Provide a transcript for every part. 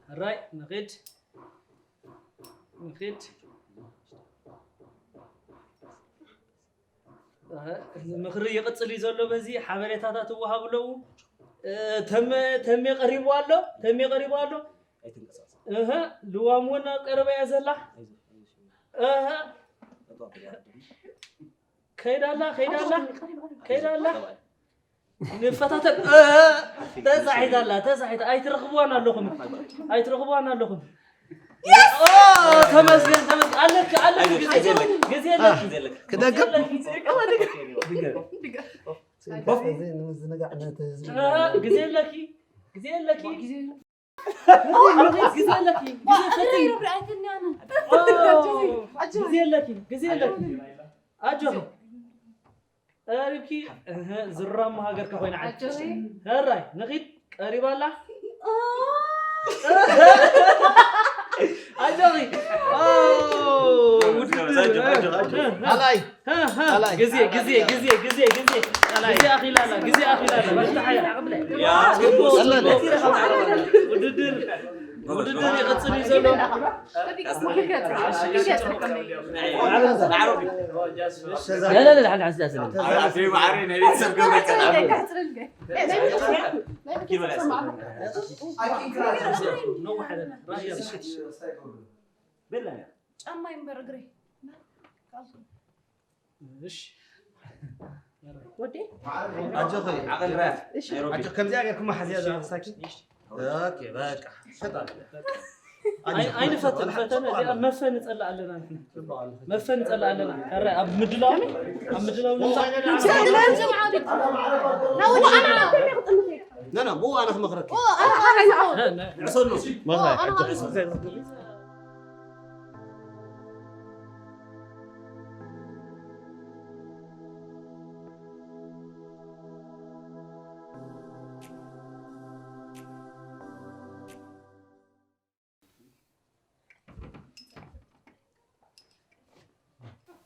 ሕራይ ንኺድ ንኺድ። ምኽሪ ይቕጽል እዩ ዘሎ። በዚ ሓበሬታታት እወሃቡ ኣለዉ። ተሜ ተሜ ቀሪቡ ኣሎ። ተሜ ቀሪቡ ኣሎ። ኣይትንቀሳቐስ። እህ ልዋም እውን ኣብ ቀረባ እያ ዘላ። እህ ከይዳላ ከይዳላ ከይዳላ። ንፈታተን ተዛሒታላ ተዛሒታ። ኣይትረኽብዋን ኣለኹም ኣይትረኽብዋን ኣለኹም። ተመስገን ተመስገን። ኣለክ ኣለክ ግዜ ግዜ ኣለክ። ክደግም ግዜ ኣለኪ ግዜ ኣለኪ ግዜ ኣለኪ ግዜ ኣለኪ። ኣጆኺ ቀሪብኪ። ዝራማ ሃገርካ ኮይና ዓዲ። ሕራይ ንኺድ። ቀሪባ ኣላ። ኣጆኺ። ውድድር። ኣላይ ግዜ ግዜ ግዜ ግዜ ግዜ ግዜ ኣኺላ ኣላ። ግዜ ኣኺላ ኣላ። በርትሓያ። ውድድር ውድድር ይቕጽል እዩ ዘሎ። ጫማ ይንበር እግረይ። ወዲ ኣጆኺ ኣጆ ከምዚኣ ጌርኩማ ሓዚያ ዝኣኽሳኪ ኦኬ በቃ ሸጣ ኣይንፈትን ፈተነ እዚኣ መፈ ንጸላ ኣለና ንሕና መፈ ንጸላ ኣለና። ሕረ ኣብ ምድላው ኣብ ምድላው ንምጻእ ነ ነ ብኡ ኣነ ክመኽረኪ ንዕሰሉ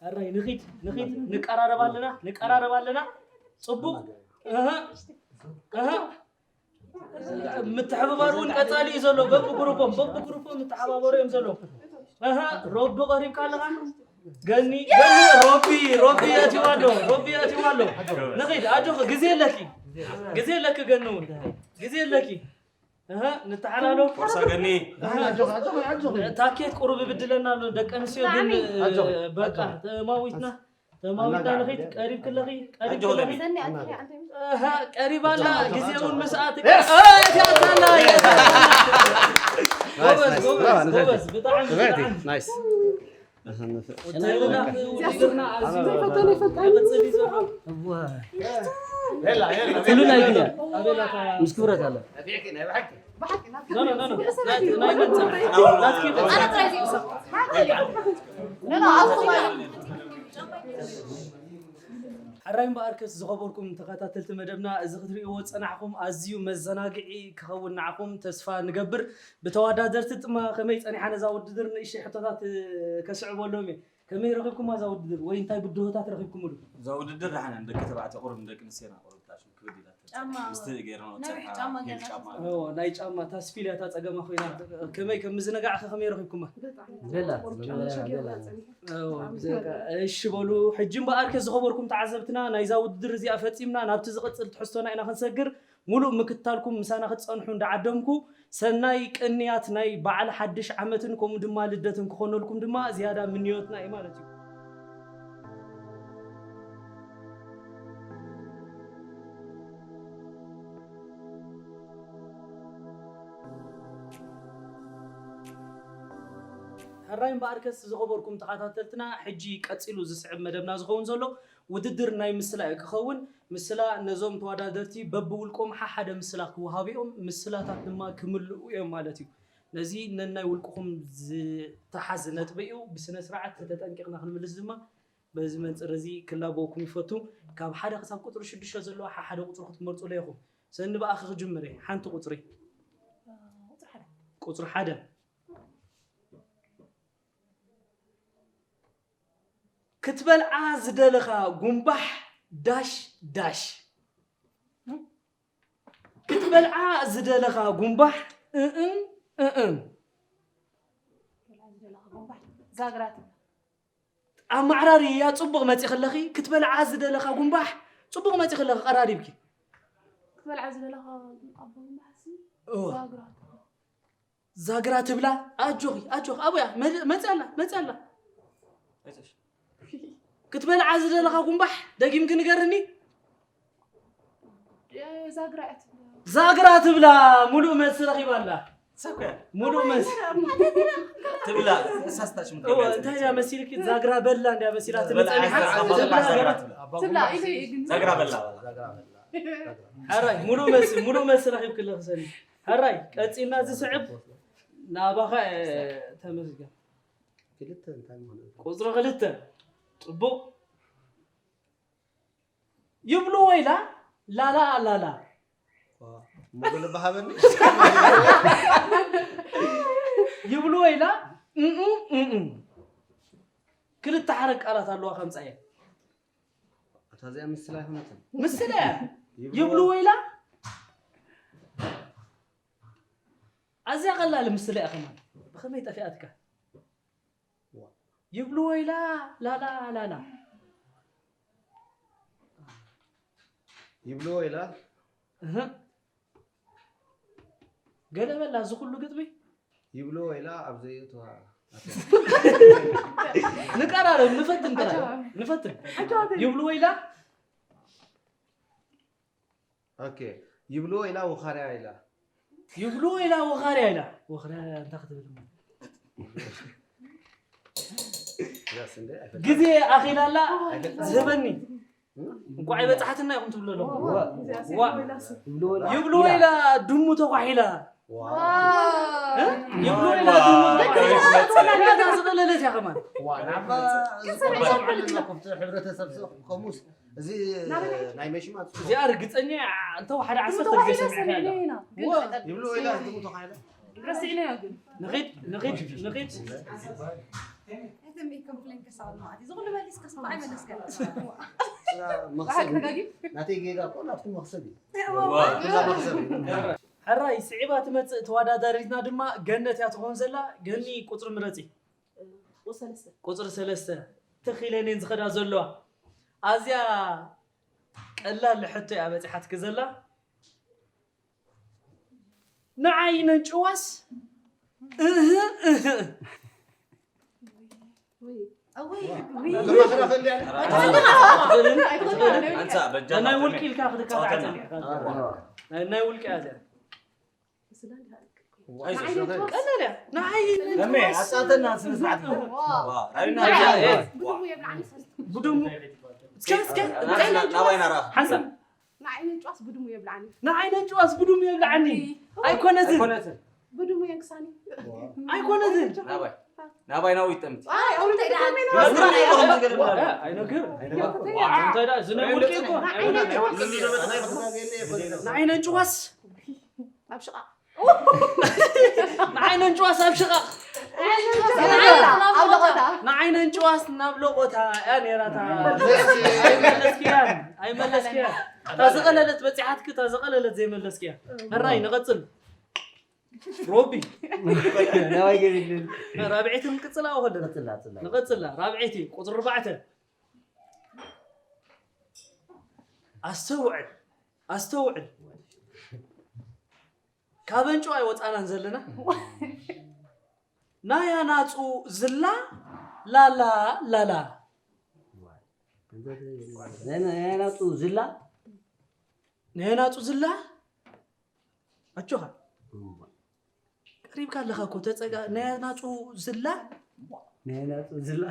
ኣራይ ንኺድ ንኺድ ንቀራረብ ኣለና ንቀራረብ ኣለና። ጽቡቕ እህ እህ ምትሕብባር እውን ቀጻሊ እዩ ዘሎ። በብግሩፖም በብግሩፖም ምተሓባበሩ እዮም ዘለዉ። ኣሃ ሮቢ ቀሪብካ ኣለኻ። ገኒ ገኒ ሮቢ ሮቢ ኣትዩ ኣሎ። ሮቢ ኣትዩ ኣሎ። ንኺድ ኣጆኺ ግዜ ኣለኪ ግዜ ኣለኪ ገኒ እውን ግዜ ኣለኪ። ኣሃ ንተሓላሎ። ፎርሳ ገኒ። ታኬት ቁሩብ ይብድለና ኣሎ። ደቂ ኣንስትዮ ግን በቃ ተማዊትና ተማዊትና ንኺድ ቀሪብ ክለኺ ቀሪብ ክለኺ። ቀሪባ ኣላ ግዜ እውን ምስ ኣትካ ኣላ። ጎበዝ ጎበዝ ጎበዝ ብጣዕሚ ብጣዕሚ። ፍሉላይ ግን እያ ምስ ክብረት ኣላ። ሕራይ እምበኣርከስ ዝኸበርኩም ተኸታተልቲ መደብና፣ እዚ ክትርእይዎ ዝጸናሕኩም ኣዝዩ መዘናግዒ ክኸውን ንዓኹም ተስፋ ንገብር። ብተወዳደርቲ ድማ ከመይ ጸኒሓ ነዛ ውድድር ንእሽተይ ሕቶታት ከስዕበሎም እየ። ከመይ ረኺብኩማ እዛ ውድድር ወይ እንታይ ብድሆታት ረኺብኩምሉ? እዛ ውድድር ደሓና ንደቂ ተባዕትዮ ቁሩብ ንደቂ ኣንስትዮና ቁሩብ ታሽም ክብድ ኢላታ። ጫማ ምስቲ ገይርናዮ ነዊሕ ጸኒሓ ጫማ ሂል ገይርና። ጫማ። እዎ፣ ናይ ጫማ እታ ስፒል እያ እታ ጸገማ ኮይና። ከመይ ከም ምዝንጋዕ ከ ከመይ ረኺብኩማ? በጣም በጣም ቆንጆ ገይርና ጸኒሕና። እዎ፣ ብዘይካ እሺ በሉ። ሕጂ እምበኣርከ ዝኸበርኩም ተዓዘብትና ናይዛ ውድድር እዚኣ ፈጺምና ናብቲ ዝቕጽል ትሕዝቶና ኢና ክንሰግር። ሙሉእ ምክትታልኩም ምሳና ክትጸንሑ እንዳዓደምኩ፣ ሰናይ ቅንያት ናይ በዓል ሓድሽ ዓመትን ከምኡ ድማ ልደትን ክኾነልኩም ድማ ዝያዳ ምንዮትና እዩ ማለት እዩ። ሕራይ እምበኣርከስ ዝኸበርኩም ተኸታተልትና፣ ሕጂ ቀጺሉ ዝስዕብ መደብና ዝኸውን ዘሎ ውድድር ናይ ምስላ እዩ ክኸውን። ምስላ ነዞም ተወዳደርቲ በብውልቆም ሓሓደ ምስላ ክወሃቡ እዮም። ምስላታት ድማ ክምልኡ እዮም ማለት እዩ። ነዚ ነናይ ውልቅኹም ዝተሓዝ ነጥቢ እዩ። ብስነ ስርዓት ተጠንቂቕና ክንምልስ ድማ በዚ መንፅር እዚ ክላበወኩም ይፈቱ። ካብ ሓደ ክሳብ ቁፅሪ ሽዱሽተ ዘለዋ ሓሓደ ቁፅሪ ክትመርፁ ለይኹም። ሰኒ ብኣኺ ክጅምር እየ። ሓንቲ ቁፅሪ ቁፅሪ ሓደ ክትበልዓ ዝደለኻ ጉምባሕ ዳሽ ዳሽ። ክት- በልዓ ዝደለኻ ጉንባሕ እእን እእን። በልዓ ዝደለኻ ጉንባሕ ዛግራ ትብላ። ኣማዕራሪ እያ፣ ጽቡቕ መጺኺ ኣለኺ። ክትበልዓ ዝደለኻ ጉንባሕ ጽቡቕ መጺኺ ኣለኺ፣ ቀራሪብኪ። ክትበልዓ ዝደለኻ ኣብ ጉንባሕ ሲ እወ። ዛግራ ትብላ። ዛግራ ትብላ። ኣጆኺ፣ ኣጆኺ። ኣብያ፣ መ-፣ መጺኣ ኣላ፣ መጺኣ ኣላ። ኣይዞሽ። ክትበልዓ ዝደለኻ ጉንባሕ፣ ደጊምኪ ንገርኒ። ዛግራ እያ ትብላ። ዛግራ ትብላ፣ ሙሉእ መልሲ ረኺባ ኣላ። ሳኩያ። ሙሉእ መልሲ። ትብላ፣ እሳስታ ሽም እወ፣ ትብላ። እንታይ እያ መሲልኪ? ዛግራ በላ እንድያ መሲላ ትብላ ትመጸኒ። ሓንቲ ዛግራ ትብላ፣ ትብላ። ትብላ፣ ኢሉ እዩ ግን። ዛግራ በላ። ሕራይ፣ ሙሉእ መልሲ፣ ሙሉእ መልሲ ረኺብኪ ኣለኺ ሰኒ። ሕራይ፣ ቀጺልና ዝስዕብ ናባኻ፣ እ፣ ተመስገን። ክልተ እንታይ ምኾነ? ቁጽሪ ክልተ። ጽቡቕ። ይብሉ ወይላ፣ ላላ፣ ላላ። ዋ፣ ሞገለ በሃበኒ። ይብሉ ወይላ፣ እም፣ እም፣ እም። ክልተ ሓረግ ቃላት ኣለዋ ከምጻ እየ። እታ እዚኣ ምስላ ኣይኮነትን። ምስላ እያ። ይብሉ ይብሉ ወይላ፣ ኣዝያ ቀላል ምስላ እያ ከማን። ብኸመይ ጠፊኣትካ? ዋ። ይብሉ ወይላ፣ ላላ፣ ላላ። ይብሉ ወይላ። እህ። ገለ በላ፣ እዚ ኩሉ ግጥሚ? ይብሉ ወይላ ኣብ ዘየእትዋ ኣትያ። ንቀራረብ፣ ንፈትን ጥራይ። ኣትያ። ንፈትን። ኣትያ። ይብሉ ወይላ። ኦኬ። ይብሉ ወይላ ወኻርያ ኢላ። ይብሉ ወይላ ወኻርያ ኢላ። ወኻርያ እንታይ ክትብል እሞ? ያስ እንደ ግዜ ኣኺላላ ኣይፈልጥን። ዝህበኒ። እም? እንቋዕ ይበጽሓትና ኢኹም ትብሉ ኣለኹም። ዋ። ዋ። ይብሉ ወላ። ይብሉ ወላ ድሙ ተኳሒላ። ዋ። እ? ይብሉ ወላ ድሙ ተኳሒላ። ዋ። እዛ ዝቐለለት እያ ከማን። ዋ፣ ናባ ዝሰምዐልና ኮፍቲ ሕብረተሰብ ስ-፣ ከምኡስ እዚ ናይ መሽማት እዚኣ ርግጸኛ እያ። እንተ ሓደ ዓሰርተ ግዜ ሰሚዐ ኣለኹ። ዋ። ይብሉ ወላ ድሙ ተኳሒላ። ረሲዕናዮ ግን። ንኺድ፣ ንኺድ፣ ንኺድ። እቲ ሚ ኮምፕሌን ክሳብ ማዕዲ። ዝኹሉ መሊስ ክሳብ ኣይመለስከን። መኽሰብ እዩ። ናተይ ጌጋ እኮ ናትኩም መኽሰብ እዩ። ዋ። ኩላ መኽሰብ እዩ። ሕራይ፣ ስዒባ ትመጽእ ተወዳዳሪትና ድማ ገነት እያ ትኾን ዘላ። ገኒ፣ ቁጽሪ ምረጺ። ቁጽሪ ሰለስተ። ቁጽሪ ሰለስተ። ትኽ ኢለን እየን ዝኸዳ ዘለዋ። ኣዝያ ቀላል ሕቶ እያ በጺሓትኪ ዘላ። ንዓይ ነንጭዋስ እህ እህ። ኣንሳ በጃ ናይ ውልቂ ኢልካ ክትካታዕ ጸኒሕካ። ናይ፣ ናይ ውልቂ እያ እዚኣ። ቀላል እያ። ንዓይ ነንጭዋስ። ኣጻተና ስነ ስርዓት። ዋ። ዋ። ራቢና። ንዓይ ዋ። ብድሙ። እስከ፣ እስከ፣ ናባይ ናራ። ሓንሳብ። ንዓይ ነንጭዋስ ብድሙ የብልዓኒ። ንዓይ ነንጭዋስ ብድሙ የብልዓኒ። ኣይኮነትን። ኣይኮነትን። ብድሙ የንክሳኒ። ኣይኮነትን። ናባይ። ናባይ ናዊ ጠምቲ። ኣይ፣ ኣውሪ ተይዳ። ኣይነግር። እንታይ ደኣ፣ እዚ ናይ ውልቂ እኮ። ንዓይ ነንጭዋስ። ኣብ ሽቓቕ። ንዓይ ነንጭዋስ ኣብ ሽቓቕ። ኣብ ለቖታ። ንዓይ ነንጭዋስ ናብ ለቖታ እያ ነይራታ። ኣይመለስክያን፣ ኣይመለስክያን። እታ ዝቐለለት በጺሓትኪ፣ እታ ዝቐለለት ዘይመለስክያ። ሕራይ፣ ንቐጽል። ሮቢ። ናባይ ገቢልን። ራብዐይቲ ክንቅጽል ኣብ ከለና። ቀጽላ፣ ቀጽላ። ንቐጽላ። ራብዐይቲ፣ ቁጽሪ ኣርባዕተ። ኣስተውዕል፣ ኣስተውዕል። ካብ ኣንጭዋ ኣይወጻናን ዘለና። ናይ ኣናጹ ዝላ ላላ ላላ። ናይ፣ ናይ ኣናጹ ዝላ? ናይ ኣናጹ ዝላ? ኣጆኻ። እዋ። ቀሪብካ ኣለኻ እኮ፣ ተጸጋ-፣ ናይ ኣናጹ ዝላ? ናይ ኣናጹ ዝላ?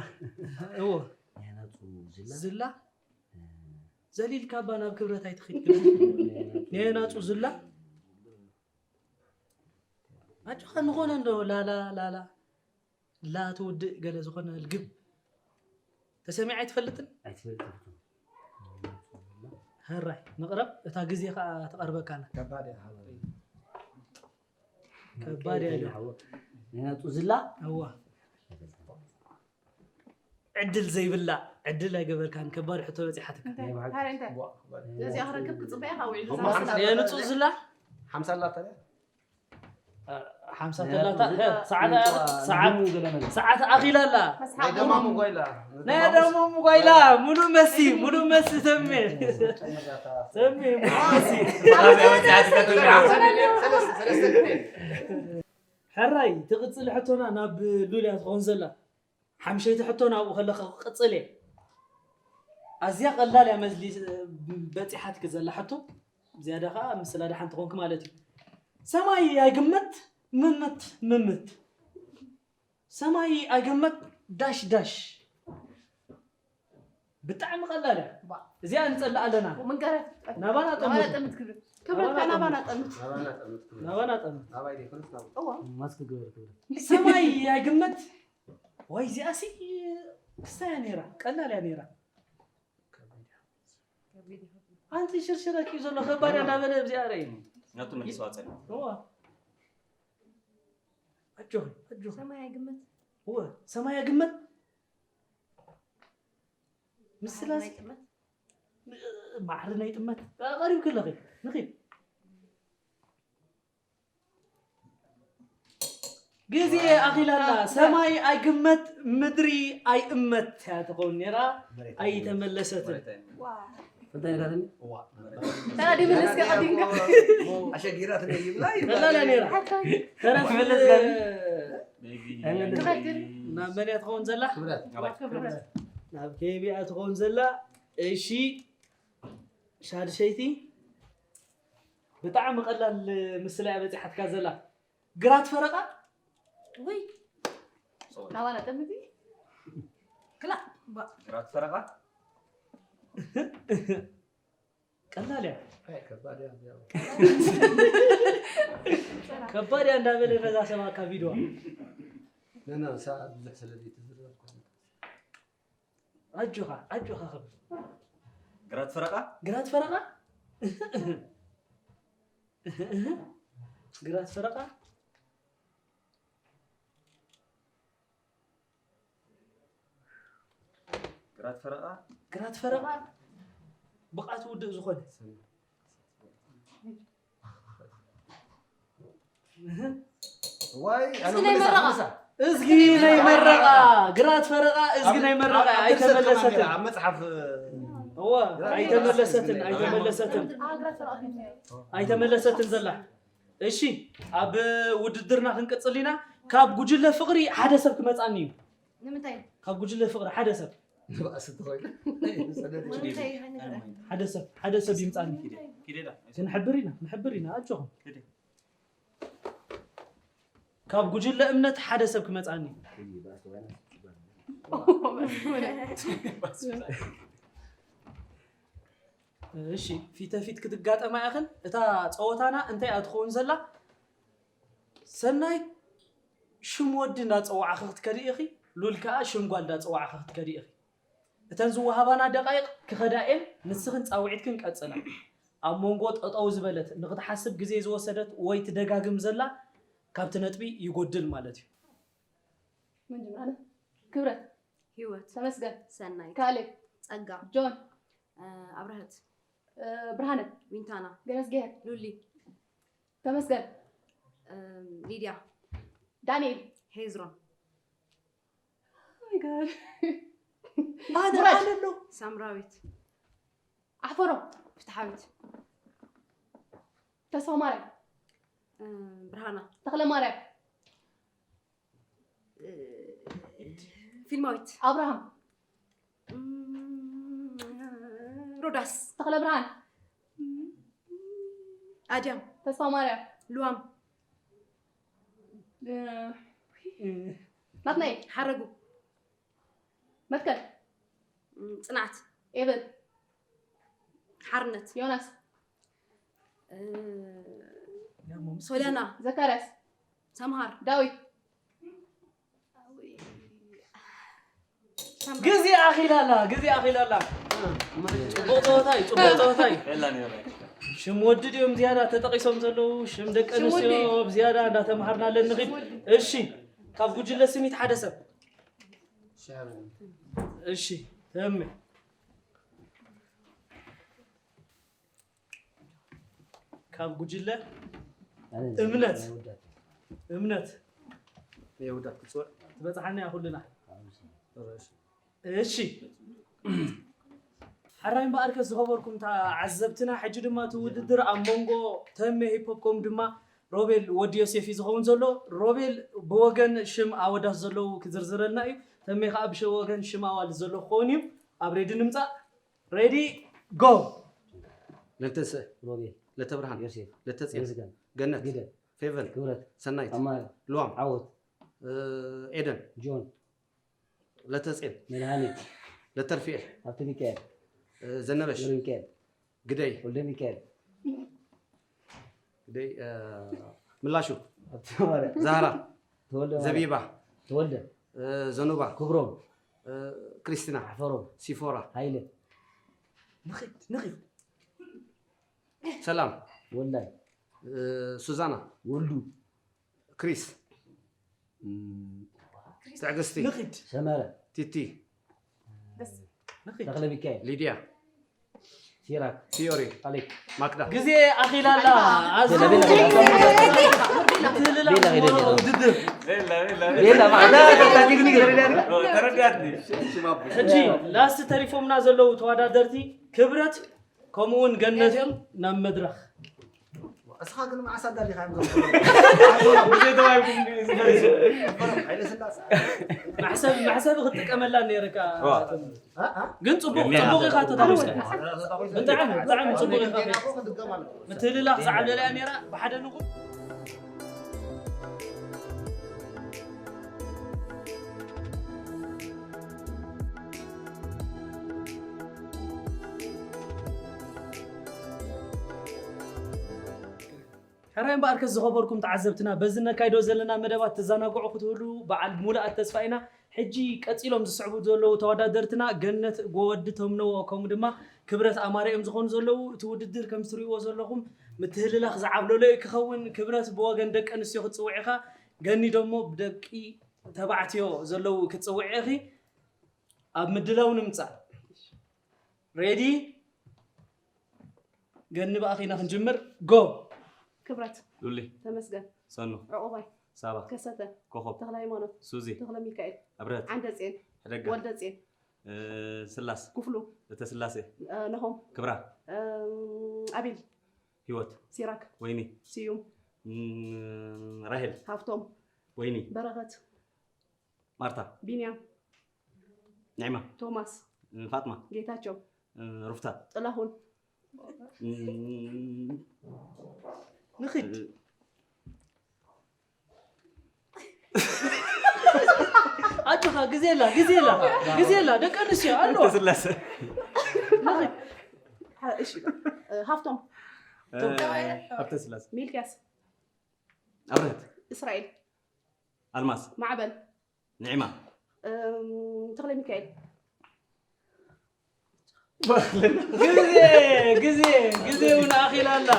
እዎ። ናይ ኣናጹ ዝላ? ዝላ? እ። ዘሊልካ እባ ናብ ክብረት ኣይትኺድ። ናይ ኣናጹ ዝላ? ኣጆኻ፣ ዝኾነ እንዶ ላላ፣ ላላ፣ ላ ትውድእ ገለ ዝኾነ ልግብ ተሰሚዐ ኣይትፈልጥን? ኣይትፈልጥን። ሕራይ፣ ንቕረብ፣ እታ ግዜ ኸኣ ትቐርበካና። ከባድ እያ፣ ሓወይ። ከባድ እያ፣ ሓወይ። ናይ ናጹ ዝላ? እዋ። ዕድል ዘይብላ፣ ዕድል ኣይገበርካን፣ ከባድ ሕቶ በጺሓትካ። እንታይ? ናይ ብሓቂ። እንታይ? እንታይ? ዋ፣ ከባድ። ነዚኣ ክረክብ ክጽበያ ካብ ውዒሉ እሞ ዝሓስብ። ሓንቲ ናይ ንጹህ ዝላ? ሓምሳ ኣላታ ድያ? ሓምሳ ተላታ ሰዓት ሰዓት ሰዓት ኣኺላ ኣላ። ናይ ደማሙ ጓይላ። ናይ ደማሙ ጓይላ ሙሉ መሲ ሙሉ መሲ ተሜ ተሜ ሙሉ መሲ። ሕራይ ትቕፅል ሕቶና ናብ ሉልያ ትኸውን ዘላ ሓምሸይቲ ሕቶ ናብኡ ከለኻ ክቕፅል እየ። ኣዝያ ቀላል እያ መዝሊ በፂሓትኪ ዘላ ሕቶ ዝያዳ ከዓ ምስላ ደሓን ትኾንኪ ማለት እዩ። ሰማይ ኣይግመት ምምት ምምት ሰማይ ኣይግመት ዳሽ ዳሽ ብጣዕሚ ቀላል እያ። እዚኣ ንፀላእ ኣለና። ናባና ጠምት ክብረት ናባና ጠምት ናባና ጠምት ናባና ጠምት ናባይ ዘይኮነስ ናባይ እዋ ማስክ ግበር ክብረት ሰማይ ኣይግመት ወይ እዚኣሲ ክስታይ እያ ነይራ ቀላል እያ ነይራ ኣንቲ ሽርሽረኪ ዘሎ ከባድ እያ እንዳበለ እዚኣ ርእ ናቱ መልስ ዋፀ እዋ ኣጆኺ ኣጆኺ ሰማይ ኣይግመት እወ ሰማይ ኣይግመት ምስላስ ማዕሪ ናይ ጥመት ቀሪብኪ ኣለኺ ንኺድ ግዜ ኣኺላላ ሰማይ ኣይግመት ምድሪ ኣይእመት እያ ትኸውን ነራ ኣይተመለሰትን እንታይ ነጋተኒ ተራዲመን እስከ ቀዲምካ ኣሸጊራት ነይብላ ቀላል እያ ነራ ተረፍ መለስ ጋር ናብ መን እያ ትኸውን ዘላ ናብ ኬቢ እያ ትኸውን ዘላ እሺ ሻድሸይቲ ብጣዕሚ ቀላል ምስላ እያ በፂሓትካ ዘላ ግራት ፈረቓ ወይ ናባና ጠምቲ ክላ ግራት ፈረቓ ቀላል እያ ከባድ እያ እንዳበለ ነዛ ሰባ ካብ ቪድዋ ነና ሰዓት ብዙሕ ስለ ዘይትዝረብ ኣጆኻ ኣጆኻ ክብል ግራት ፈረቓ ግራት ፈረቓ ግራት ፈረቓ ግራት ፈረቓ ግራት ፈረቓ ብቕዓት ውድእ ዝኾነ ዋይ እስኪ ናይ መረቓ እዝጊ ናይ መረቓ ግራት ፈረቓ እዝጊ ናይ መረቓ ኣይተመለሰትን ኣብ መፅሓፍ እወ ኣይተመለሰትን ኣይተመለሰትን ኣይተመለሰትን ዘላ እሺ ኣብ ውድድርና ክንቅፅል ኢና ካብ ጉጅለ ፍቕሪ ሓደ ሰብ ክመፃኒ እዩ ንምንታይ ካብ ጉጅለ ፍቕሪ ሓደ ሰብ ንባእሲ ተኾይኑ ሓደ ሰብ ሓደ ሰብ ይምፃኒ ክንሕብር ኢና ክንሕብር ኢና ኣጆኹም ካብ ጉጅለ እምነት ሓደ ሰብ ክመፃኒ እሺ ፊተ ፊት ክትጋጠማ ኢኽን እታ ፀወታና እንታይ እያ ትኸውን ዘላ ሰናይት ሽም ወዲ እንዳፀዋዕኺ ክትከዲ ኢኺ ሉል ከዓ ሽም ጓል እንዳፀዋዕኺ ክትከዲ ኢኺ እተን ዝወሃባና ደቃይቕ ክኸዳ እየን ንስኽን ፃውዒትክን ቀፅላ ኣብ መንጎ ጠጠው ዝበለት ንክትሓስብ ግዜ ዝወሰደት ወይ ትደጋግም ዘላ ካብቲ ነጥቢ ይጎድል ማለት እዩ መን ጀምራለ ክብረት ህይወት ተመስገን ሰናይት ካሌብ ጸጋ ጆን ኣብረህት ብርሃነ ዊንታና ገነዝግሄር ሉሊ ተመስገን ሊድያ ዳንኤል ሄዝሮን ኣነ ኣለሁ ሳምራዊት ኣሕፈሮም ፍትሓዊት ተስፋ ማርያም ብርሃና ተኽለ ማርያም ፊልማዊት ኣብርሃም ሮዳስ ተኽለ ብርሃን ኣድያም ተስፋ ማርያም ልዋም ናትናኤል ሓረጉ መትከል ጽንዓት ኤቨን ሓርነት ዮናስ ሶለና ዘካርያስ ሰምሃር ዳዊት ግዜ ኣኺላላ ግዜ ኣኺላላ ፅቡቅ ፀወታ እዩ ፅቡቅ ፀወታ እዩ ሽም ወዲ ድዮም ዝያዳ ተጠቂሶም ዘለዉ ሽም ደቂ ኣንስትዮ ብዝያዳ እንዳተምሃርና ኣለንኺድ እሺ ካብ ጉጅለ ስኒት ሓደ ሰብ እሺ ተመ ካብ ጉጅለ ኣነ እምነት። ናይ ወዳት። እምነት የውዳት ክፅወዕ ትበፅሓና እያ ኩልና። እሺ ሕራይ እምበኣርከስ ዝኸበርኩም ተዓዘብትና፣ ሕጂ ድማ እቲ ውድድር ኣብ መንጎ ተሜ ሂፕሆፕ ከምኡ ድማ ሮቤል ወዲ ዮሴፍ እዩ ዝኸውን ዘሎ። ሮቤል ብወገን ሽም ኣወዳት ዘለዉ ክዝርዝረልና እዩ። ተሜ ከዓ ብወገን ሽም ኣዋልድ ዘሎ ክኸውን እዩ። ኣብ ሬዲ ንምፃእ። ሬዲ ጎ። ለተንስእ ሮቤል ለተብርሃን ዮሴፍ ለተፅዮን ምስጋን ገነት ግደ ፌቨን ክብረት ሰናይት ኣማረ ልዋም ዓወት እ፣ ኤደን ጆን ለተፅዮን መድሃኒት ለተርፊኤ ኣብቲ ሚካኤል እ፣ ዘነበሽ ገብረ ሚካኤል ግደይ ወልደ ሚካኤል ግደይ እ፣ ምላሹ ኣብቲ ማርያም ዛህራ ተወልደ ማርያም ዘቢባ ተወልደ እ፣ ዘኑባ ክብሮም እ፣ ክሪስቲና ሓፈሮም ሲፎራ ሃይለ ንኺድ ንኺድ ሰላም ወላይ እ፣ ሱዛና ወልዱ ክሪስ እም፣ ትዕግስቲ ንኺድ ሰመረ ቲቲ ንኺድ ተኽለ ሚካኤል ሊድያ ሲራክ ፊዮሪ ኣሌክ ማክዳ ግዜ ኣኺላ ኣላ። ኣዚ ቤላ፣ ቤላ፣ ቤላ። ምትህልላኽ ቤላ፣ ቤላ፣ ዝመርሖ ቤላ። ውድድር ቤላ ማዕዳ ተረዳትኒ። ሕጂ ላስት ተሪፎምና ዘለዉ ተወዳደርቲ ክብረት ከምኡ እውን ገነት እዮም። ናብ መድረኽ እስኻ ግን መዓስ ኣዳሊኻ እዮም ብዘይ ተባሂልኩም ሓይለ ስላሴ መሕሰብ መሕሰብ ክትጥቀመላ ነይርካ። ዋ። ግን ፅቡቅ ገኒያ። ፅቡቅ ኢኻ ተታዊስካ። ብጣዕሚ ብጣዕሚ ፅቡቅ ኢኻ። ክትድገም ኣለዎ። ምትህልላኽ ዝዓብለለያ ነይራ ብሓደ ንጉ ሕራይ እምበኣርከስ ዝኸበርኩም ተዓዘብትና በዚ ነካይዶ ዘለና መደባት ትዘናግዑ ክትህሉ በዓል ሙሉኣት ተስፋ ኢና። ሕጂ ቀፂሎም ዝስዕቡ ዘለዉ ተወዳደርትና ገነት ጎወዲ ተምነዎ ከምኡ ድማ ክብረት ኣማረ እዮም ዝኾኑ ዘለዉ። እቲ ውድድር ከም ትሪእዎ ዘለኹም ምትህልላኽ ዝዓብለሎ እዩ ክኸውን። ክብረት ብወገን ደቂ ኣንስትዮ ክትፅውዕ ኢኻ። ገኒ ደሞ ብደቂ ተባዕትዮ ዘለዉ ክትፅውዕ ኢኺ። ኣብ ምድላው ንምፃእ ሬዲ ገኒ ብኣኺ ኢና ክንጅምር ጎ። ክብረት ሉሊ ተመስገን ሰኑ ዕቑባይ ሳባ ከሰተ ኮኸብ ተኽለ ሃይማኖት ሱዚ ተኽለ ሚካኤል ኣብረት ዓንደጼን ሕደጋ ወልደጼን እ፣ ስላስ ክፍሉ እተ ስላሴ እ፣ ነሆም ክብራ እ፣ ኣቤል ህይወት ሲራክ ወይኒ ስዩም እም፣ ራሄል ሃፍቶም ወይኒ በረኸት ማርታ ቢንያም ንዕማ ቶማስ እ፣ ፋጥማ ጌታቸው እ፣ ሩፍታ ጥላሁን እም፣ ንኺድ ኣጆኻ ግዜ ኣላ ግዜ ኣላ ግዜ ኣላ ደቂ ኣንስትዮ ኣለዋ። እተ ስላሴ እሺ እ፣ ሃፍቶም እ፣ ሃብተ ስላሴ ሚልክያስ ኣብረት እስራኤል ኣልማዝ ማዕበል ንዕማ እም፣ ተኽለ ሚካኤል ግዜ ግዜ ግዜ እውን ኣኺላ ኣላ።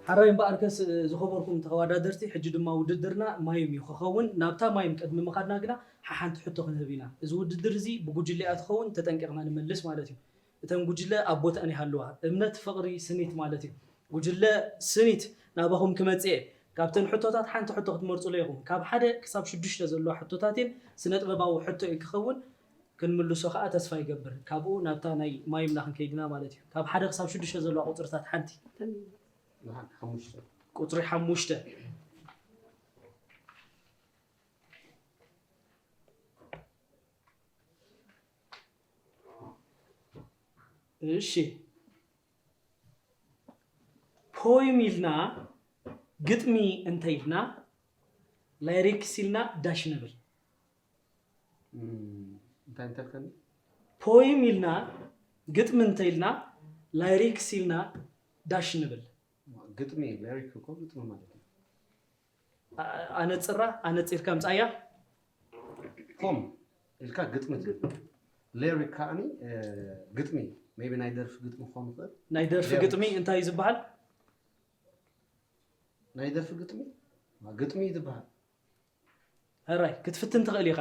ሓራይ እምበኣርከስ ዝኸበርኩም ተወዳደርቲ ሕጂ ድማ ውድድርና ማይም እዩ ክኸውን። ናብታ ማይም ቅድሚ ምኻድና ግና ሓሓንቲ ሕቶ ክንህብ ኢና። እዚ ውድድር እዚ ብጉጅለ እያ ትኸውን፣ ተጠንቂቕና ንመልስ ማለት እዩ። እተን ጉጅለ ኣብ ቦተኣን ይሃልዋ። እምነት፣ ፍቕሪ፣ ስኒት ማለት እዩ። ጉጅለ ስኒት ናባኹም ክመጽእ እየ። ካብተን ሕቶታት ሓንቲ ሕቶ ክትመርጹለ ኢኹም። ካብ ሓደ ክሳብ ሽዱሽተ ዘለዋ ሕቶታት እየን። ስነ ጥበባዊ ሕቶ እዩ ክኸውን። ክንምልሶ ከዓ ተስፋ ይገብር። ካብኡ ናብታ ናይ ማይምና ክንከይድና ማለት እዩ። ካብ ሓደ ክሳብ ሽዱሽተ ዘለዋ ቁፅርታት ሓንቲ። ቁፅሪ ሓሙሽተ። እሺ ፖይም ኢልና ግጥሚ እንተ ኢልና ላይሪክስ ኢልና ዳሽ ንብል። እንታይ እንተልከኒ ፖይም ኢልና ግጥሚ እንተ ኢልና ላይሪክስ ኢልና ዳሽ ንብል። ግጥሚ ሌሪክ እኮ ግጥሚ ማለት እዩ። ኣነፅራ ኣነፂርካ ምፃያ ፖም ኢልካ ግጥሚ ትብል ሌሪክ ከዓኒ ግጥሚ maybe ናይ ደርፊ ግጥሚ ክኾን ይኽእል። ናይ ደርፊ ግጥሚ እንታይ እዩ ዝበሃል? ናይ ደርፊ ግጥሚ ግጥሚ እዩ ዝበሃል። ሕራይ ክትፍትን ትኽእል ኢኻ።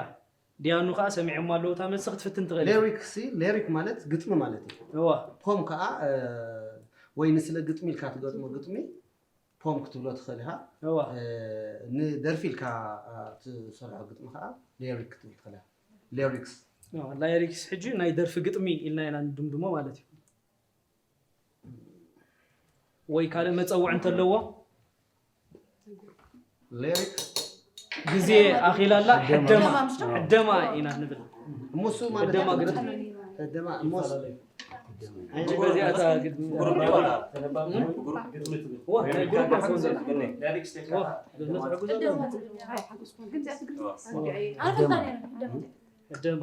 ዲያኑ ከዓ ሰሚዖም ኣለዉ እታ መልሲ ክትፍትን ትኽእል ኢኻ። ሌሪክ ሲ ሌሪክ ማለት ግጥሚ ማለት እዩ። እዋ ፖም ከዓ ወይ ንስለ ግጥሚ ኢልካ ትገጥሞ ግጥሚ ፖም ክትብሎ ትኽእል ኢኻ። እዋ ንደርፊ ኢልካ ትሰርሖ ግጥሚ ከዓ ሌሪክ ክትብል ትኽእል ኢኻ። ሌሪክስ ላይሪክስ ሕጂ ናይ ደርፊ ግጥሚ ኢልና ኢና ንድምድሞ ማለት እዩ። ወይ ካልእ መፀውዒ እንተለዎ ሌሪክ ግዜ ኣኺላላ ሕደማ ሕደማ ኢና ንብል። እሞሱ ማለት ሕደማ ግጥሚ ሕደማ እሞስ በዚኣታ ግጥሚ ዋ ናይ ግሩፕ ኣይኮን ዘሎ ዋ ነዝሕጉ ዘሎ ሕደማ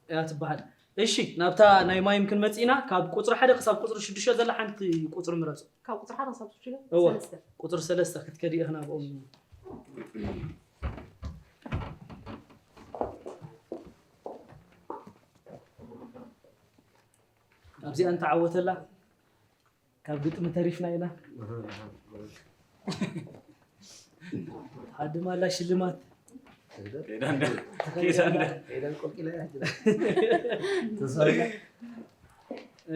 እያ ትበሃል። እሺ ናብታ ናይ ማይም ክንመጽእ ኢና። ካብ ቁፅሪ ሓደ ክሳብ ቁፅሪ ሽዱሽተ ዘላ ሓንቲ ቁፅሪ ምረፁ። ካብ ቁፅሪ ሓደ ክሳብ ሽዱሽተ እወ ሰለስተ ቁፅሪ ሰለስተ ክትከዲ ኢኽና ብኦም ኣብዚኣ እንተዓወተላ ካብ ግጥሚ ተሪፍና ኢና። ዓዲ ማላ ሽልማት ኬዳ እንደ ኬዳ እንደ ኤዳን ቆቂላ ያጅ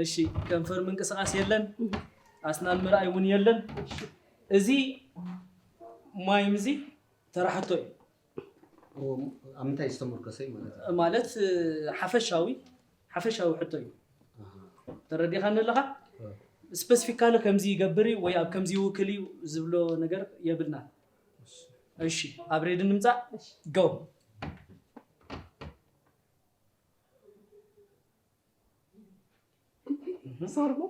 እሺ ከንፈር ምንቅስቃስ የለን፣ ኣስናን ምርኣይ እውን የለን። እዚ ማይም እዚ ተራ ሕቶ እዩ። ኣብ ምንታይ ዝተመርኮሰ እዩ ማለት እዩ? ማለት ሓፈሻዊ ሓፈሻዊ ሕቶ እዩ። ተረዲኻኒ ኣለኻ? ስፐሲፊካሊ ከምዚ ይገብር እዩ ወይ ኣብ ከምዚ ይውክል እዩ ዝብሎ ነገር የብልና። እሺ ኣብ ሬዲ ንምፃእ። ጎ ሶርሞ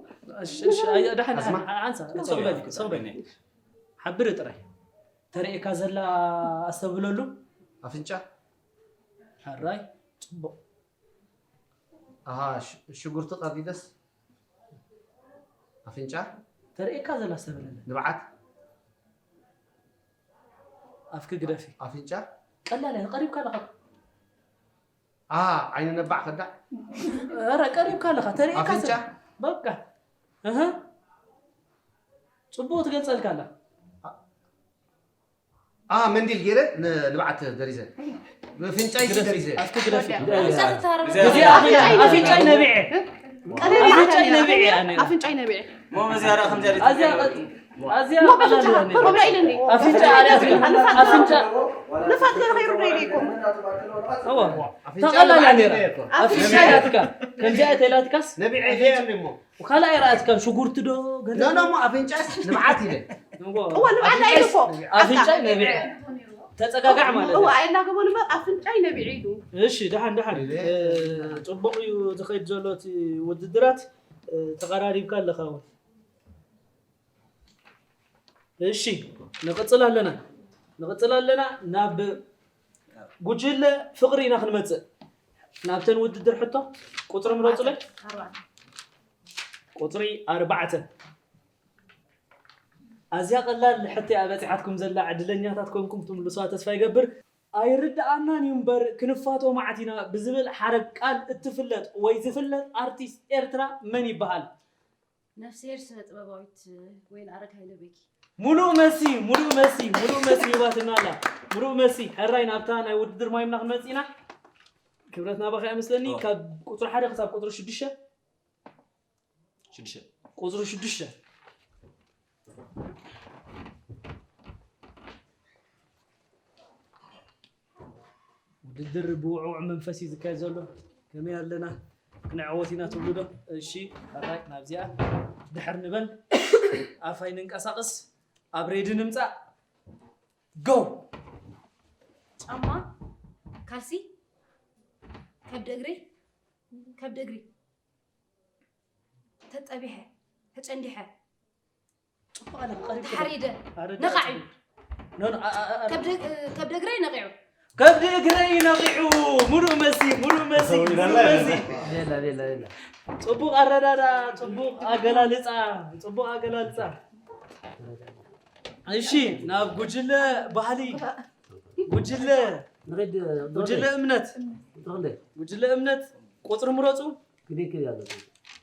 ደሓን ሓንሳ ሰው በል ሰው በል ሓብር ጥራይ ተርእካ ዘላ ኣስተብለሉ ኣፍንጫ ሕራይ ፅቡቅ ኣሃ ሽ- ሽጉርቲ ቀቢደስ ኣፍንጫ ተርእካ ዘላ ኣስተብለለ ንብዓት ኣፍኪ ግደፊ ኣፍንጫ ቀላል እያ ቀሪብካ ኣለኻ ኣ ዓይኒ ነባዕ ከዳዕ ኧረ ቀሪብካ ኣለኻ ተርእካ ኣፍንጫ በቃ እህ ፅቡቅ ትገልፀልካ ኣላ ኣ መንዲል ገይረ ንብዓት ደሪዘ ብፍንጫይ ደሪዘ ኣፍኪ ግደፊ ኣፍንጫ እዚ ኣፍንጫይ ነቢዐ ኣፍንጫይ ነቢዐ ኣነ ኣፍንጫይ ነቢዐ ሞ መዚያራ ከምዚያ ኣዝያ ኣዝያ ሞ በፍንጫ ኮብላ ኢለኒ ኣፍንጫ ኣልያትካ ኣፍንጫ ንፋት ገይሩ ደይደይኮም እዋ ተቐላልያ ነይራ ኣፍንጫ ኢላትካ ከምዚኣ ተላትካስ ነቢዐ ገይረ እሞ ካልኣይ ርኣትካ ሽጉርቲ ዶ ገለ ኖ ኖ እሞ ኣፍንጫስ ንብዓት ኢለ እዋ ንብዓት ኢሉ እኮ ኣፍንጫ ነቢዐ ተፀጋጋዕ ማለት እዋ እዩ። ኣይናገበሉ እምበር ኣፍንጫይ ነቢዐ ኢሉ እሺ ደሓን ደሓን እ፣ ፅቡቅ እዩ ዝኸይድ ዘሎ እቲ ውድድራት እ፣ ተቐራሪብካ ኣለኻ እውን እሺ ንቕፅል ኣለና ንቕፅል ኣለና ናብ ጉጅለ ፍቕሪ ኢና ክንመፅእ ናብተን ውድድር ሕቶ ቁፅሪ ምረፁለይ ቁፅሪ ኣርባዕተ ኣዝያ ቀላል ሕቶ እያ በፂሓትኩም ዘላ ዕድለኛታት ኮንኩም ክትምልሱዋ ተስፋ ይገብር ኣይርድኣናን እዩ እምበር ክንፋቶ መዓት ኢና ብዝብል ሓረግ ቃል እትፍለጥ ወይ ዝፍለጥ ኣርቲስት ኤርትራ መን ይበሃል ነፍስሄር ስነ ጥበባዊት ወይን ኣረግ ሃይለ ቤኪ ሙሉእ መሲ ሙሉእ መሲ ሙሉእ መሲ ሂባትና ኣላ ሙሉእ መሲ ሕራይ ናብታ ናይ ውድድር ማይምና ክንመፅእ ኢና ክብረት ናባኻ እያ መስለኒ ካብ ቁፅሪ ሓደ ክሳብ ቁፅሪ ሽዱሽተ ሽዱሽተ ቁፅሪ ሽዱሽተ ውድድር ብውዕውዕ መንፈስ እዩ ዝካየድ ዘሎ ከመይ ኣለና ክንዕወት ኢና ትብሉ ዶ እሺ ሕራይ ናብዚኣ ድሕር ንበል ኣፋይ ንንቀሳቀስ ኣብ ሬዲ ንምፃእ ጎ ጫማ ካልሲ ከብዲ እግሪ ከብዲ እግሪ ተጠቢሐ ተጨንዲሐ ተሓሪደ ነቓዒ ከብዲ እግረይ ነቒዑ ከብዲ እግረይ ነቒዑ ሙሉእ መሲ ሙሉእ መሲ ሙሉእ መሲ ሌላ ሌላ ሌላ ፅቡቅ ኣረዳዳ ፅቡቅ ኣገላልፃ ፅቡቅ ኣገላልፃ እሺ ናብ ጉጅለ ባህሊ ጉጅለ ንኸይድ ጉጅለ እምነት ተኽንደ ጉጅለ እምነት ቁፅሪ ምረፁ ክደይ ክል ያለ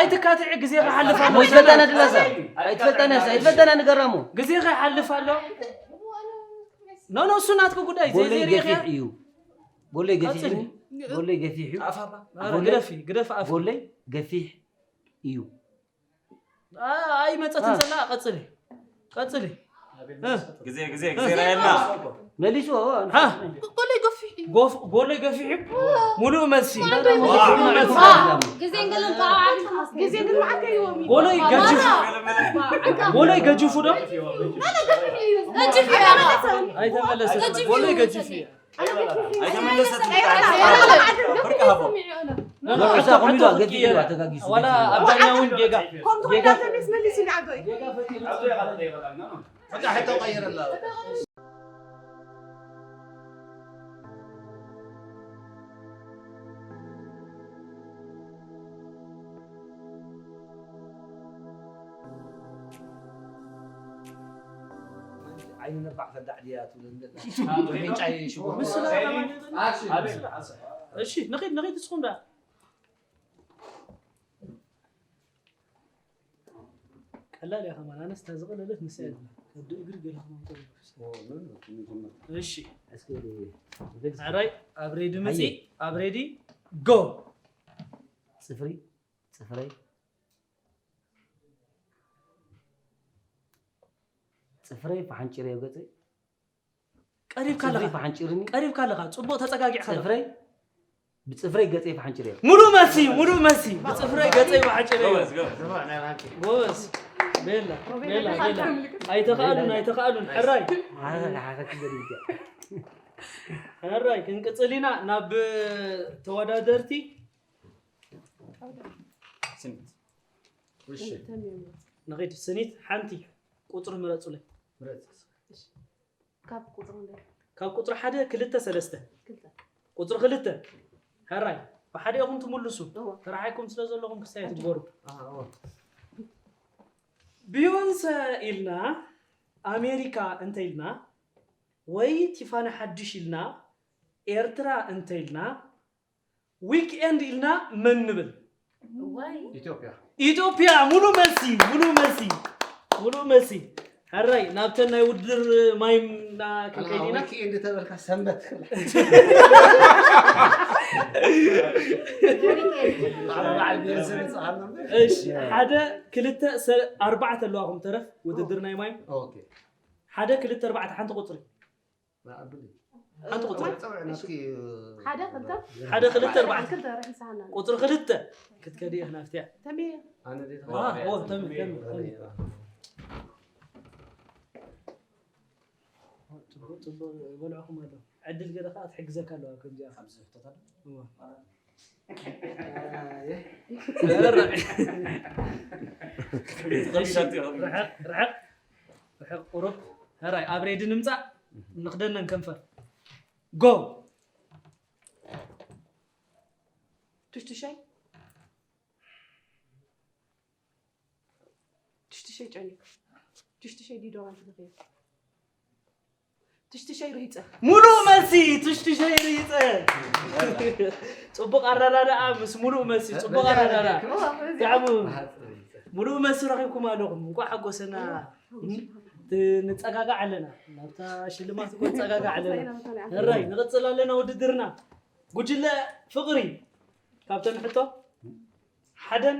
ኣይትካትዒ፣ ግዜ ክሓልፍ ኣሎ። ኣይትፈተና ድላሳ። ኣይትፈተና፣ ኣይትፈተና ንገራሙ። ግዜ ክሓልፍ ኣሎ። ኖ፣ ኖ፣ እሱ ናትኩ ጉዳይ። ጎለይ ዘይዘይርኢኻ ገፊሕ እዩ። ጎለይ ገፊሕ እዩ። ቀጽሊ። ጎለይ ገፊሕ እዩ። ኣፋባ። ኧረ፣ ጎለይ፣ ግደፊ፣ ግደፊ ኣፍ። ጎለይ ገፊሕ እዩ። ኣ-፣ ኣይመጸትን ኣ። ዘላ፣ ቀጽሊ። ቀጽሊ። እ። ግዜ፣ ግዜ፣ ግዜ ራየልና። መሊስዎ። ሃ? ጎለይ ገፊሕ እዩ። ጎፍ-፣ ጎለይ ገፊሕ እዩ። ሙሉእ መልሲ። ሙሉእ መልሲ። ግዜ እንገለን ተዓዓቢት ግዜ ግን መዓት ከይዎም እዩ። ጎለይ ገጅፍ። ጎለይ ገጅፉ ዶ? ገጅፍ እዩ። ኣይተመለሰ። ገጅፍ እዩ። ጎለይ ገጅፍ እዩ። ኣይተመለሰትን። ፍርቂ ሃቦ። ኖ፣ ኖ፣ ኖ፣ እዛ ሕቶ፣ ኮሚዶ ሕቶ ገፊሕ ክትቅየር። እዩ፣ ተጋጊሱ፣ ዋላ ገፊሕ እዩ። ኣብ ዳኛ እውን ጌጋ። ከምቲ ጌጋ። ኮይና ተመስ መሊስ ይንዓዶ እዩ። ጌጋ ፈጢሩ። በቃ ሕቶ ቀይረላ። ዓይኒ ነፋሕ ከዳዕ ድያ ትብል እንደ-፣ ምንጫ ይሽጎ። ምስ ስለኻ ማለት እዩ። ኣክሽን። እሺ፣ ንኺድ፣ ንኺድ፣ ንስኹም ደኣ። ቀላል እያ ከማን፣ ኣነስ እታ ዝቐለለት ንሳ እያ ዝብላ። ከብዲ እግሪ ገለ ከማን ጥሩ። እሺ። እስኪ ወደ ቤት። ሕራይ፣ ኣብ ሬዲ ምጺ፣ ሃየ። ኣብ ሬዲ፣ ጎ። ጽፍሪ፣ ጽፍረይ። ጽፍረይ፣ ፈሓንጭረዮ ገጸይ። ቀሪብካ ጽፍሪ ኣለኻ። ፈሓንጭርኒ። ቀሪብካ ኣለኻ። ጽቡቕ ተጸጋጊዕካ ኣለኻ። ጽፍረይ፣ ብጽፍረይ ገጸይ ፈሓንጭረዮ። ሙሉእ መልሲ፣ ሙሉእ መልሲ። ብጽፍረይ ገጸይ ፈሓንጭረዮ። ጎበዝ፣ ጎበዝ። ጎበዝ። ቤላ፣ ቤላ፣ ቤላ። ኣይተኻእሉን፣ ኣይተኻእሉን። ሕራይ። ኣረ፣ ሓፈት ገዲልካ። ሕራይ፣ ክንቅጽል ኢና ናብ ተወዳደርቲ። ስኒት። እሺ። ንኺድ፣ ስኒት፣ ሓንቲ ቁጽሪ ምረጹለይ። ምረጽ። ካብ ቁጽሪ ክንደይ? ካብ ቁጽሪ ሓደ፣ ክልተ፣ ሰለስተ። ክልተ። ቁጽሪ ክልተ። ሕራይ፣ ብሓደ ኢኹም ትምልሱ። እወ። ተራሓይኩም ስለ ዘለኹም ክስታይ ትግበሩ። ኣዎ። ቢዮንሰ ኢልና፣ ኣሜሪካ እንተ ኢልና፣ ወይ ቲፋኒ ሓድሽ ኢልና፣ ኤርትራ እንተ ኢልና፣ ዊክኤንድ ኢልና መን ንብል? እዋይ። ኢትዮጵያ። ኢትዮጵያ፣ ሙሉ መልሲ፣ ሙሉ መልሲ፣ ሙሉ መልሲ። ሕራይ፣ ናብተን ናይ ውድድር ማይምና ኣላ፣ ክንከይድ ኢና። ዊክኤንድ ተበልካ ሰንበት ክላ። ኣረ፣ በዓል ቢዮንሰ መጽእ ኣሎ። እሺ፣ ሓደ፣ ክልተ፣ ሰ-፣ ኣርባዕተ ኣለዋኹም ተረፍ ውድድር ናይ ማይም። ኦኬ። ሓደ ክልተ ኣርባዕተ ሓንቲ ቁፅሪ። ሓንቲ ቁፅሪ። ሓደ ክልተ ሓደ ክልተ ኣርባዕተ ክልተ ርሒሳና ቁፅሪ ክልተ ክትከዲ ኢኽና ፍትያ። ተሜ ዋ፣ ኦ፣ ተሜ፣ ተሜ፣ ተሜ። ጽቡቅ፣ ጽቡቅ በልዕኹም ኣሎ። ዕድል ገለ ከዓ ትሕግዘካ ኣለዋ ከምዚኣ። ኣብዚ ሕቶታት እዋ። ርሕቕ፣ ርሕቕ፣ ርሕቕ፣ ቁሩብ። ሕራይ፣ ኣብ ሬዲ ንምጻእ፣ ንኽደነን ከንፈር። ጎ። ትሽትሻይ ትሽትሸይ ጨኒኩ ትሽትሸይ ዲዶራንት ለኽየ ትሽትሸይ ርሂፀ ሙሉእ መልሲ። ትሽትሸይ ርሂፀ። ጽቡቕ ኣረዳድኣ ምስ ሙሉእ መልሲ። ጽቡቕ ኣረዳድኣ። ብጣዕሚ ሙሉእ መልሲ ረኺብኩም ኣለኹም። እንኳዕ ሓጎሰና። ት- ንጸጋጋዕ ኣለና። ናብታ ሽልማት እኮ ንጸጋጋዕ ኣለና። ሕራይ ንቕጽል ኣለና ውድድርና። ጉጅለ ፍቕሪ ካብተን ሕቶ ሓደን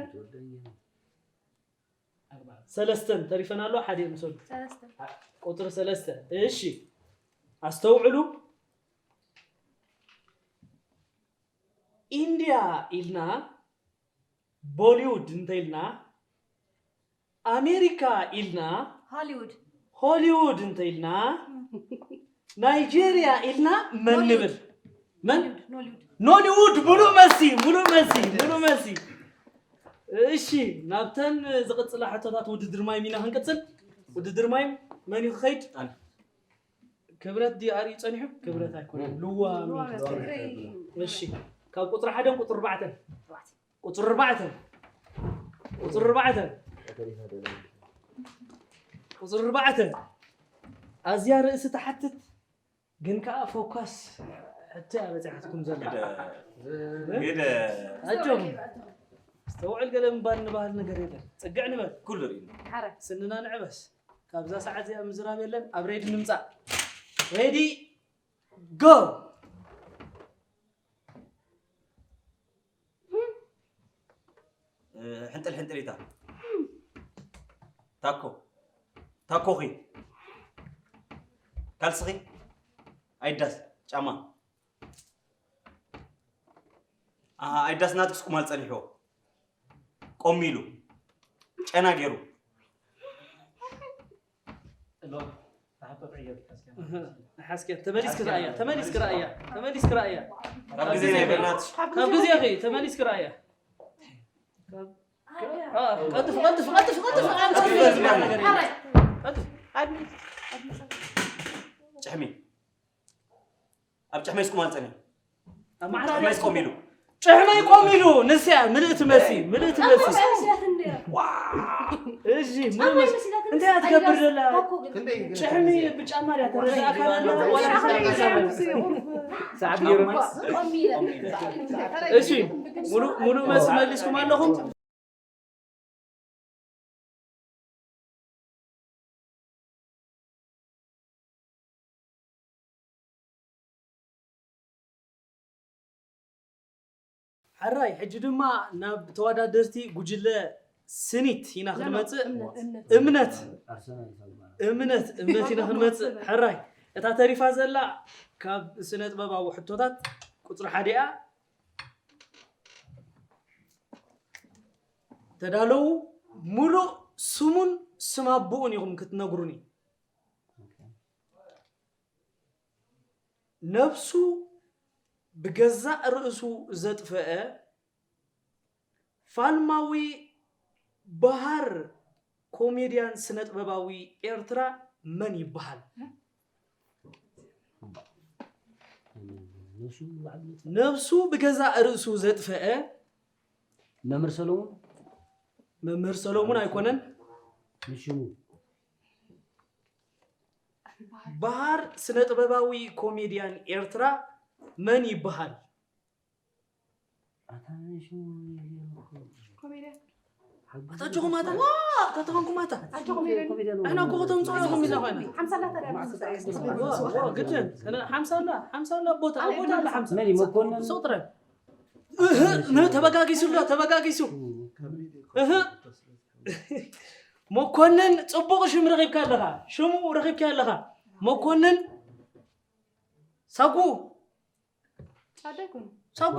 ሰለስተን ተሪፈን ኣሎ። ሓደ ይምሰሉ። ሰለስተ ቁፅሪ ሰለስተ። እሺ ኣስተውዕሉ። ኢንድያ ኢልና ቦሊውድ እንተኢልና፣ ኣሜሪካ ኢልና ሆሊውድ ሆሊውድ እንተኢልና፣ ናይጄርያ ኢልና መን ንብል? መን? ኖሊውድ ኖሊውድ። ሙሉእ መልሲ፣ ሙሉእ መልሲ፣ ሙሉእ መልሲ። እሺ፣ ናብተን ዝቕጽላ ሕቶታት ውድድር ማይም ኢና ክንቅጽል። ውድድር ማይም መን እዩ ክኸይድ? ኣነ። ክብረት ድዩ ኣርእዩ ጸኒሑ? ክብረት ኣይኮነን። ልዋም እዩ። እሺ፣ ካብ ቁጽሪ ሓደን ቁጽሪ ኣርባዕተን። ቁጽሪ ኣርባዕተ። ቁጽሪ ኣርባዕተ። ቁጽሪ ኣርባዕተ። ኣዝያ ርእሲ ትሓትት ግን ከኣ ፎካስ ሕቶ እያ በጺሓትኩም ዘላ። ግደ ኣጆኹም። ኣስተውዕል ገለ ምባል ንባህል ነገር የለን። ጽግዕ ንበል። ኩሉ ርኢና። ሓረ ስንና ንዕበስ። ካብዛ ሰዓት እዚኣ ምዝራብ የለን። ኣብ ሬዲ ንምጻእ። ሬዲ ጎ። ሕንጥል ሕንጥሊታ ታኮ ታኮኺ ካልስኺ ኣይዳስ ጫማ ኣሃ ኣይዳስ ናትክስ ቁማል ጸኒሕዎ ቆሚሉ ጨና ገይሩ ሓስኪ ተመሊስክ ርኣያ ተመሊስክ ርኣያ ተመሊስክ ርኣያ ካብ ግዜ ናይ በናትሽ ካብ ግዜ ኺ ተመሊስክ ርኣያ ቀልጥፍ ቀልጥፍ ቀልጥፍ ቀልጥፍ ቀልጥፍ ጭሕሚ ኣብ ጭሕመይ ስቁማል ጸኒሑ ኣብ ማዕረ ጭሕመይ ስቆም ኢሉ ጭሕመይ ቆም ኢሉ ንስያ ምልእቲ መሲ ምልእቲ መሲ እሺ ምልእቲ መሲ እንታይ እያ ትገብር ዘላ ጭሕሚ ብጫማ ድያ ተረዳእካ ዘላ ወላ ሓሳብ ይዛመድ ሰዓት ገይሩ እሺ ሙሉ ሙሉ መሲ መሊስኩም ኣለኹም ሕራይ ሕጂ ድማ ናብ ተወዳደርቲ ጉጅለ ስኒት ኢና ክንመፅእ እምነት እምነት እምነት ኢና ክንመፅእ ሕራይ እታ ተሪፋ ዘላ ካብ ስነ ጥበባዊ ሕቶታት ቁፅሪ ሓደ እያ ተዳለዉ ሙሉእ ስሙን ስም ኣቦኡን ኢኹም ክትነግሩኒ ነብሱ ብገዛእ ርእሱ ዘጥፈአ ፋልማዊ በሃር ኮሜድያን ስነጥበባዊ ኤርትራ መን ይበሃል? ነብሱ ብገዛእ ርእሱ ዘጥፈአ መምህር ሰሎሙን መምህር ሰሎሙን ኣይኮነን። ንሽሙ በሃር ስነጥበባዊ ኮሜድያን ኤርትራ መን ይበሃል? ኣታ ንሽሙ ኣታችኹም ኣታ ኣታተኾንኩም ኣታ ኣሕና እኮ ከተምፅኦ ኢኹም ኢልና ኮይና ግድን ሓምሳላ ሓምሳላ ቦታ ቦታ ሓምሳ መን መኮንን ሱቕ ጥረ እህ ነ ተበጋጊሱ ኣሎ ተበጋጊሱ እህ መኮንን፣ ጽቡቕ ሽም ረኺብካ ኣለኻ። ሽሙ ረኺብካ ኣለኻ። መኮንን ሳጉ። ጻድቅ ይኹን። ሳጉ።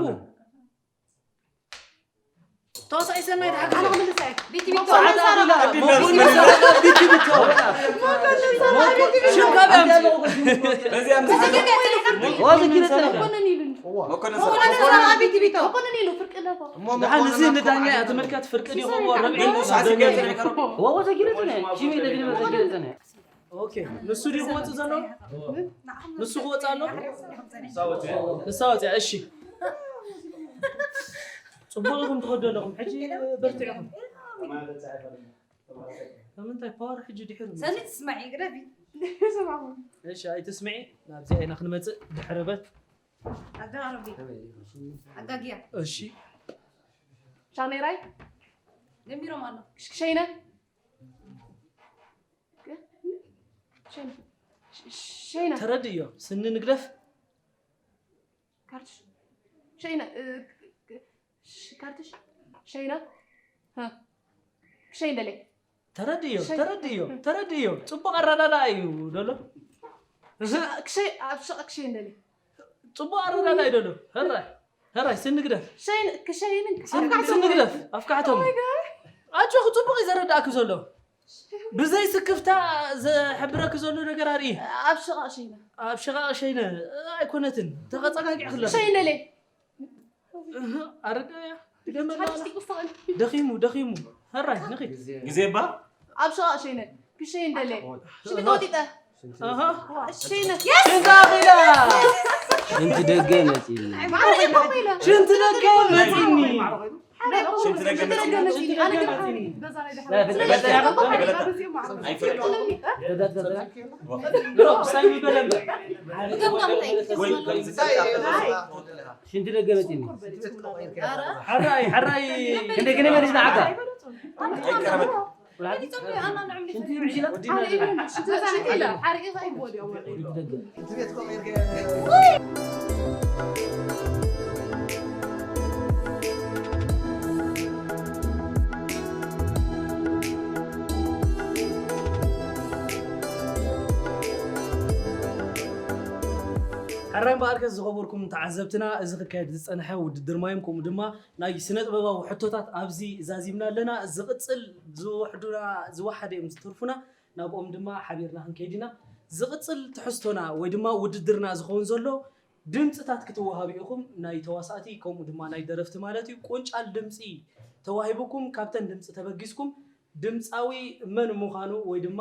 ተዋሳኢ ሰናይ ድሓር ኣነ ክምልስ እየ። ቢቲ ቢቶ። ጻዕዳ ኣሉላ። ቢቲ ቢቶ። ቢቲ ቢቶ። ቢቲ ቢቶ። ሽም ካብ ኣምጽእ። በዚ ኣምጽእ። መኮንን ሰላም። መኮንን ኢሉ። መኮንን መኮንን ሰላም። ሰላም። ቢቲ ቢቶ። መኮንን ኢሉ ፍርቂ ኣለዎ። እሞ ደሓን መኮንን እዚ ኣኮ ንዳኛ እያ ትምልከት ፍርቂ ዲኹም ወረብ ግን ንሱ ዓስቢ ገይሩ ዘይቀርቦ። ወዎ ዘጊረትነ። ሺሚ ለግኒ መዘጊረትነ። ኦኬ፣ ንሱ ድዩ ክወጽእ ዘሎ? ንሱ ክወጽእ ኣሎ? ንሳ ወጽያ፣ እሺ። ጽቡቕ ኢኹም ትኸዱ ኣለኹም። ሕጂ በርትዑ ኢኹም። ንምንታይ ፓወር ሕጂ ድሒሩ? ሰኒ ትስማዒ፣ ግደፊ። እሺ፣ ኣይትስምዒ። ናብዚኣ ኢና ክንመጽእ ድሕሪ በት። ኣጋ ረቢ። ኣጋግያ። እሺ። ሻሜራይ? ጀሚሮም ኣሎ። ክሸይነ? ሸይነ። ሸይነ። ተረድእዮ፣ ስኒ ንግደፍ። ካርትሽ። ሸይነ፣ እ፣ ክ-፣ ክ-፣ ሽ-፣ ካርትሽ። ሸይነ። ሀ። ክሸይን ደለይ። ተረድእዮ፣ ሸይ-፣ ተረድእዮ፣ ተረድእዮ። ጽቡቕ ኣረዳድኣ እዩ ደሎ። ክሸ-፣ ክሸይ-፣ ኣብ ሸቕ ክሸይን ደለይ። ጽቡቕ ኣረዳድኣ እዩ ደሎ። ህራይ፣ ህራይ፣ ስኒ ግደፍ። ሸይን፣ ክሸይንን ክሸይን። ስኒ ግደፍ፣ ኣፍካሕቶም። Oh my God። ኣጆኺ፣ ጽቡቕ እዩ ዘረዳእኪ ዘሎ። ብዘይ ስክፍታ ዘሕብረኪ ዘሎ ነገር ኣርኢ። ኣብ ሽቓቕ ሸይነ። ኣብ ሽቓቕ ሸይነ ኣይኮነትን። ተቐጸጋጊዕክላ። ሸይነ ለይ። እህ፣ ኣረዳእያ። ድገመላ። ሓንቲ ቁስታ ቀን። ደኺሙ፣ ደኺሙ። ሕራይ፣ ንኺድ። ግዜ እባ? ኣብ ሽቓቕ ሸይነ። ክሸይን ደለ። ሽንቲ ተወጢጠ። ኣሃ። ሸይነ። ሽንቲ ኣኺላ። ሽንቲ ደገ መጺኒ። ማዕረ እኮ ኢለ። ሽንቲ ደገ መጺኒ። ሽንቲ ደገ መጺኒ። ሽንቲ ደገ መጺኒ። ሽንቲ ደገ መጺኒ። ሕራይ፣ ሕራይ። ክንደይ ግዜ መሊስና ዓጋ? ሕራይ እምበኣርከስ ዝኸበርኩም ተዓዘብትና፣ እዚ ክካየድ ዝጸንሐ ውድድር ማይም፣ ከምኡ ድማ ናይ ስነ ጥበባዊ ሕቶታት ኣብዚ ዛዚምና ኣለና። ዝቕጽል ዝወሕዱና፣ ዝወሓደ እዮም ዝተርፉና። ናብኦም ድማ ሓቢርና ክንከይድ ኢና። ዝቕጽል ትሕዝቶና ወይ ድማ ውድድርና ዝኸውን ዘሎ ድምጽታት ክትወሃቡ ኢኹም፣ ናይ ተዋሳእቲ ከምኡ ድማ ናይ ደረፍቲ ማለት እዩ። ቁንጫል ድምጺ ተዋሂቡኩም፣ ካብተን ድምጺ ተበጊስኩም ድምጻዊ መን ምዃኑ ወይ ድማ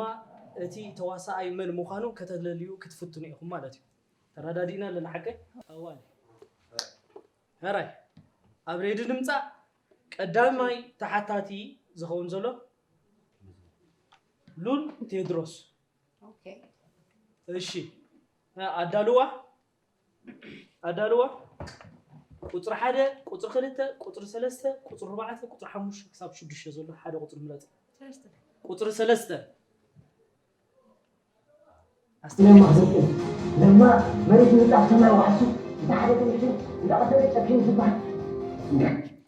እቲ ተዋሳኣይ መን ምዃኑ ከተለልዩ ክትፍትኑ ኢኹም ማለት እዩ። ተረዳዲእና ኣለና ሓቀይ? ኣዋል። ሕራይ። ኣብ ሬድዮ ድምጻ ቀዳማይ ተሓታቲ ዝኸውን ዘሎ ሉል ቴድሮስ። ኦኬ። እሺ። ኣዳልዋ? ኣዳልዋ? ቁጽሪ ሓደ፣ ቁጽሪ ክልተ፣ ቁጽሪ ሰለስተ፣ ቁጽሪ ኣርባዕተ፣ ቁጽሪ ሓሙሽተ ክሳብ ሽዱሽተ ዘሎ ሓደ ቁጽሪ ምረጽ። ሰለስተ። ቁጽሪ ሰለስተ። ለማ ክዘቅል፣ ለማ መሬት ምንጣፍ ሰማይ ዋሕሱ፣ እንተ ሓደ ተይሕሱ፣ እንተ ቀተለ ጨኪኑ ዝበሃል።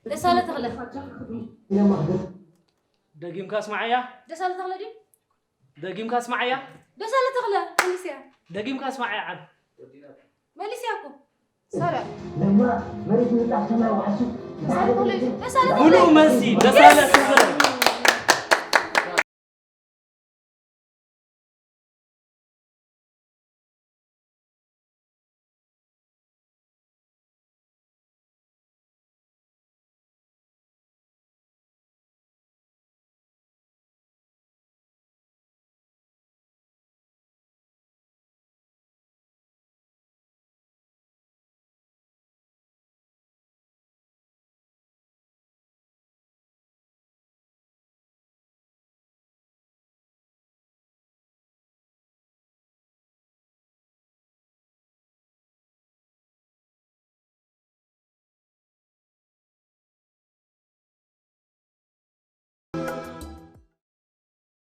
ደሳለ ተኽለ። ለማ ክዘቅል። ደጊምካ ስማዓያ። ደሳለ ተኽለ ድዩ? ደጊምካ ስማዓያ። ደሳለ ተኽለ፣ መሊስያ። ደጊምካ ስማዓያ ዓብ። መሊስያ እኮ። ሰረ። ለማ መሬት ምንጣፍ ሰማይ ዋሕሱ፣ እንተ ሓደ ተይሕሱ፣ ደሳለ ተኽለ። ብሉእ መልሲ፣ ደሳለ ተኽለ።